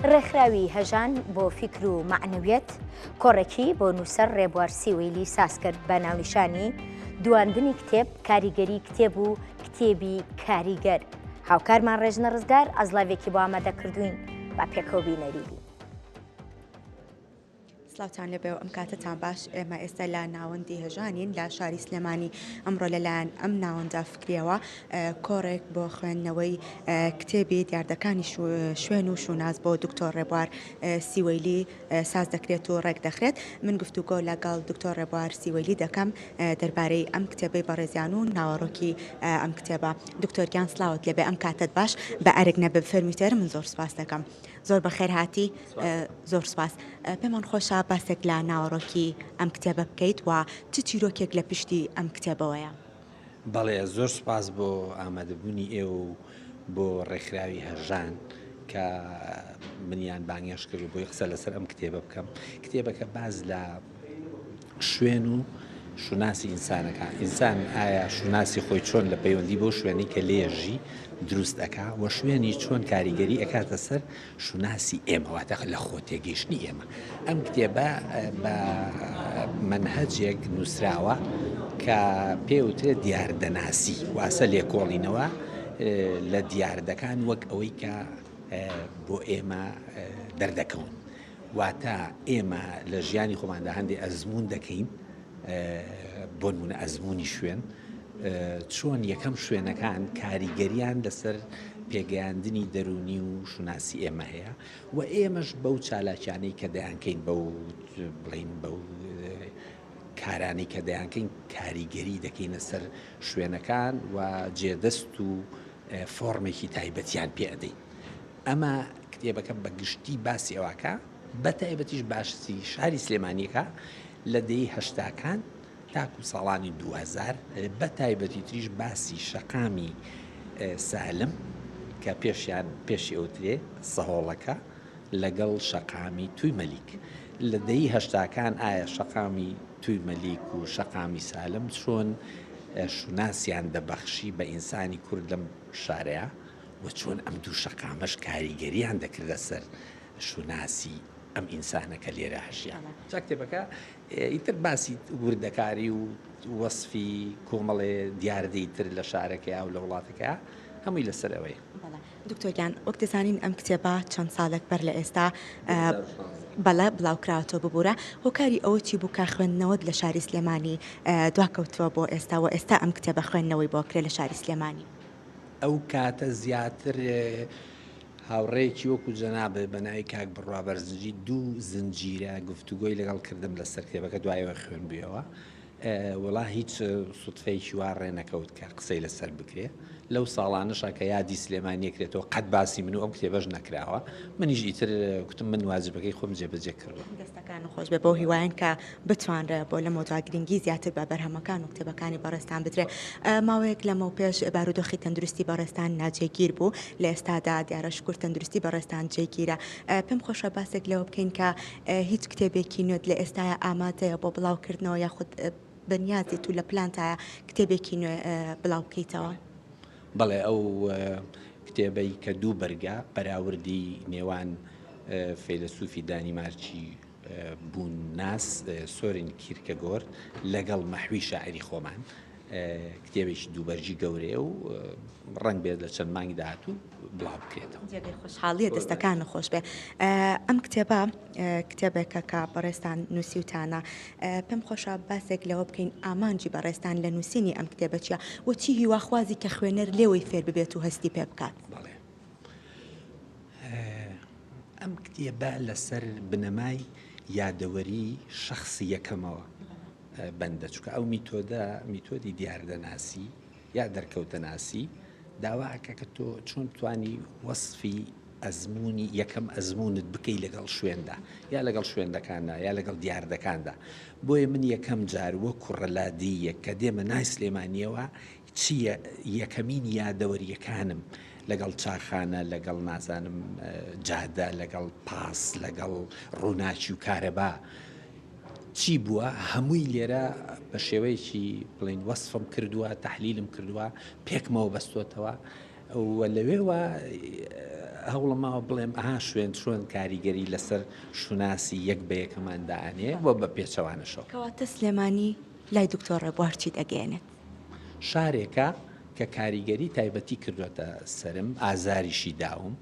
ڕێکخراوی هەژان بۆ فیکر و مەعنەویەت کۆڕێکی بۆ نووسەر ڕێبوار سیوەیلی ساز کرد بە ناونیشانی دواندنی کتێب، کاریگەری کتێب و کتێبی کاریگەر. هاوکارمان ڕێژنە ڕزگار ئەزڵاوێکی بۆ ئامادە کردووین با پێکەوە بینەری بین. سڵاوتان لێبێ و ئەم کاتەتان باش ئێمە ئێستا لە ناوەندی هەژانین لە شاری سلێمانی ئەمڕۆ لەلایەن ئەم ناوەندە فکریەوە کۆڕێک بۆ خوێندنەوەی کتێبی دیاردەکانی شوێن و شوناس بۆ دکتۆر ڕێبوار سیوەیلی ساز دەکرێت و ڕێک دەخرێت من گفتوگۆ لەگەڵ دکتۆر ڕێبوار سیوەیلی دەکەم دەربارەی ئەم کتێبەی بەڕێزیان و ناوەڕۆکی ئەم کتێبە دکتۆر گیان سڵاوت لێبێ ئەم کاتەت باش بە ئەرک نەبێ فەرموویتەر من زۆر سپاس دەکەم. زۆر بەخێر هاتی زۆر سپاس پێمان خۆشە باسێک لە ناوەڕۆکی ئەم کتێبە بکەیت و چ چیرۆکێک لە پشتی ئەم کتێبەوەیە؟ بەڵێ زۆر سپاس بۆ ئامادەبوونی ئێوە و بۆ ڕێکخراوی هەژان کە منیان بانگێشت کرد و بۆی قسە لەسەر ئەم کتێبە بکەم کتێبەکە باز لە شوێن و شوناسی ئینسانەکە، ئینسان ئایا شوناسی خۆی چۆن لە پەیوەندی بەو شوێنەی کە لێیەژی دروست ئەکا و شوێنی چۆن کاریگەری ئەکاتە سەر شوناسی ئێمە واتە لە خۆ تێگەیشتنی ئێمە. ئەم کتێبە بە مەنهەجێک نووسراوە کە پێ وترێت دیاردەناسی واسە لێکۆڵینەوە لە دیاردەکان وەک ئەوەی کە بۆ ئێمە دەردەکەون. واتە ئێمە لە ژیانی خۆماندا هەندێ ئەزموون دەکەین، بۆ نموونە ئەزموونی شوێن، چۆن یەکەم شوێنەکان کاریگەریان لەسەر پێگەیاندنی دەروونی و شوناسی ئێمە هەیە و ئێمەش بەو چالاکیانەی کە دەیانکەین بەو بڵین بەو کارانەی کە دەیانکەین کاریگەری دەکەینە سەر شوێنەکان و جێدەست و فۆرمێکی تایبەتیان پێ ئەدەین. ئەمە کتێبەکە بە گشتی باسی ئەوەکا، بە تایبەتیش باسی شاری سلێمانیەکە لە دەیەی هەشتاکان تاکو ساڵانی 2000، بە تایبەتی تریش باسی شەقامی سالم کە پێشیان پێشی ئەوترێ سەهۆڵەکە لەگەڵ شەقامی توی مەلیک. لە دەیەی هەشتاکان ئایا شەقامی توی مەلیک و شەقامی سالم چۆن شوناسیان دەبەخشی بە ئینسانی کورد لەم شارەیا؟ و چۆن ئەم دوو شەقامەش کاریگەریان دەکردە سەر شوناسی ئەم ئینسانە کە لێرە هەژیا. جا کتێبەکە ئیتر باسی وردەکاری و وەسفی کۆمەڵێ دیاردەی تر لە شارەکەیا و لە وڵاتەکەیا هەمووی لەسەر ئەوەیە. بەڵێ دکتۆر گیان وەک دەزانین ئەم کتێبە چەند ساڵێک بەر لە ئێستا بەڵێ بڵاوکراوەتەوە ببورە هۆکاری ئەوە چی بوو کە خوێندنەوەت لە شاری سلێمانی دواکەوتووە بۆ ئێستا و ئێستا ئەم کتێبە خوێندنەوەی بۆ کرێ لە شاری سلێمانی؟ ئەو کاتە زیاتر هاوڕێیەکی وەکو جەنابت بە ناوی کاک بڕوا بەرزنجی دوو زنجیرە گفتوگۆی لەگەڵ کردم لەسەر کتێبەکە دوایەوە خوێنبوویەوە وەڵا هیچ سوتفەیەکی وا ڕێ نەکەوت کە قسەی لەسەر بکرێ لەو ساڵانەشا کە یادی سلێمانی کرێتەوە قەت باسی من و ئەم کتێبەش نەکراوە منیش ئیتر گوتم من واجبەکەی خۆم جێبەجێ کردووە. دەستەکانت خۆش بێ بەو هیوایەن کە بتوانرێ بۆ لەمەودوا گرنگی زیاتر بە بەرهەمەکان و کتێبەکانی بەڕێزتان بدرێ. ماوەیەک لەمەوپێش بارودۆخی تەندروستی بەڕێزتان ناجێگیر بوو، لە ئێستادا دیارە شوکور تەندروستی بەڕێزتان جێگیرە. پێم خۆشە باسێک لەوە بکەین کە هیچ کتێبێکی نوێت لە ئێستایا ئامادەیە بۆ بڵاوکردنەوە یاخود بەنیازیت و لە پلانتایە کتێبێکی نوێ بڵاو بکەیتەوە؟ بەڵێ ئەو کتێبەی کە دوو بەرگە، بەراوردی نێوان فەیلەسوفی دانیمارکی بوونناس سۆرین کیرکەگۆرد لەگەڵ مەحوی شاعیری خۆمان کتێبێکی دووبەرگی گەورەیە و ڕەنگ بێت لە چەند مانگی داهاتوو بڵاو بکرێتەوە. جێگەی خۆشحاڵیە دەستەکانت خۆش بێ. ئەم کتێبە کتێبێکە کە بەڕێزتان نووسیوتانە پێم خۆشە باسێک لەوە بکەین ئامانجی بەڕێزتان لە نووسینی ئەم کتێبە چیە و چی هیواخوازی کە خوێنەر لێوەی فێر ببێت و هەستی پێ بکات؟ بەڵێ. ئەم کتێبە لەسەر بنەمای یادەوەری شەخسی یەکەمەوە بەندە، چونکە ئەو میتۆدە میتۆدی دیاردەناسی یا دەرکەوتەناسی داوا ئەکا کە تۆ چۆن بتانی وەسفی ئەزموونی یەکەم ئەزموونت بکەی لەگەڵ شوێندا یا لەگەڵ شوێندەکاندا یا لەگەڵ دیاردەکاندا بۆیە من یەکەم جار وەک کوڕە لادێیەک کە دێمە نای سلێمانیەوە چی یەکەمین یادەوەریەکانم لەگەڵ چاخانە، لەگەڵ نازانم جادە، لەگەڵ پاس، لەگەڵ ڕووناکی و کارەبا چی بووە، هەمووی لێرە بە شێوەیەکی بڵێین وەسفم کردووە، تەحلیلم کردووە، پێکمەوە بەستۆتەوە. و لەوێوە هەوڵم ماوە بڵێم ئەها شوێن چۆن کاریگەری لەسەر شوناسی یەک بە یەکەمان دائەنێ و بە پێچەوانەشەوە. کەواتە سلێمانی لای دکتۆر ڕێبوار چیت ئەگەیەنێت؟ شارێکە کە کاریگەری تایبەتی کردۆتە سەرم، ئازاریشی داوم،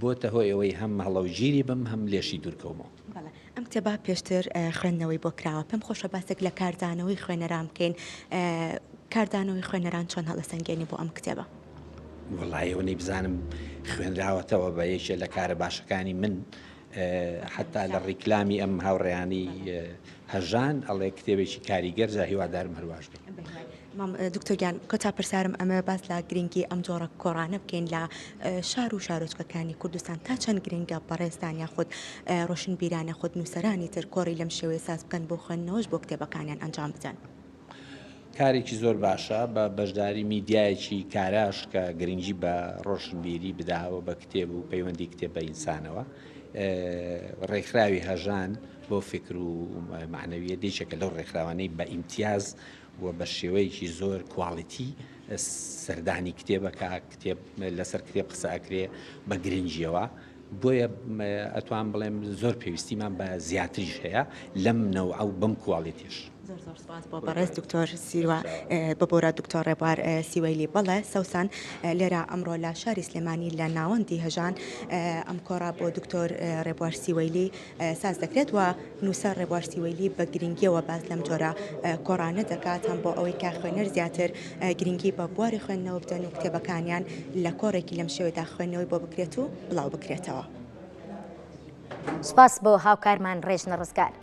بۆتە هۆی ئەوەی هەم هەڵەوگیری بم هەم لێشی دوورکەومەوە. بەڵێ ئەم کتێبە پێشتر خوێندنەوەی بۆ کراوە، پێم خۆشە باسێک لە کاردانەوەی خوێنەران بکەین، کاردانەوەی خوێنەران چۆن هەڵەسەنگێنی بۆ ئەم کتێبە؟ وەڵایی ئەوەنەی بزانم خوێنراوەتەوە بە یەکێ لە کارە باشەکانی من حتا لە ڕیکلامی ئەم هاوڕێیانی هەژان ئەڵێ کتێبێکی کاریگەر جا هیوادارم هەرواش بێ. مام دکتۆر گیان کۆتا پرسیارم ئەمەوێ باس لە گرنگی ئەم جۆڕە کۆڕانە بکەین لە شار و شارۆچکەکانی کوردستان تا چەند گرنگە بەڕێزتان یاخود ڕۆشنبیران یاخود نووسەرانی تر کۆڕی لەم شێوەیە ساز بکەن بۆ خوێندنەوەش بۆ کتێبەکانیان ئەنجام بدەن؟ کارێکی زۆر باشە بە بەشداری میدیایەکی کاراش کە گرنگی بە ڕۆشنبیری بدا و بە کتێب و پەیوەندی کتێب بە ئینسانەوە. ڕێکخراوی هەژان بۆ فکر و مەعنەویەت یەکێکە لەو ڕێکخراوانەی بە ئیمتیاز و بە شێوەیەکی زۆر کواڵیتی سەردانی کتێبەکە کتێب لەسەر کتێب قسە ئەکرێ بە گرنگیەوە بۆیە ئەتوان بڵێم زۆر پێویستیمان بە زیاتریش هەیە لەم نەوعە و بەم کواڵیتیش. زۆر زۆر سپاس بۆ بەڕێز دکتۆر سیروە ببورە دکتۆر ڕێبوار سیوەیلی بەڵێ سەوسان لێرە ئەمڕۆ لە شاری سلێمانی لە ناوەندی هەژان ئەم کۆڕە بۆ دکتۆر ڕێبوار سیوەیلی ساز دەکرێت و نووسەر ڕێبوار سیوەیلی بە گرنگیەوە باس لەم جۆرە کۆڕانە دەکات هەم بۆ ئەوەی کە خوێنەر زیاتر گرنگی بە بواری خوێندنەوە بدەن و کتێبەکانیان لە کۆڕێکی لەم شێوەیەدا خوێندنەوەی بۆ بکرێت و بڵاو بکرێتەوە. سوپاس بۆ هاوکارمان ڕێژنە ڕزگار.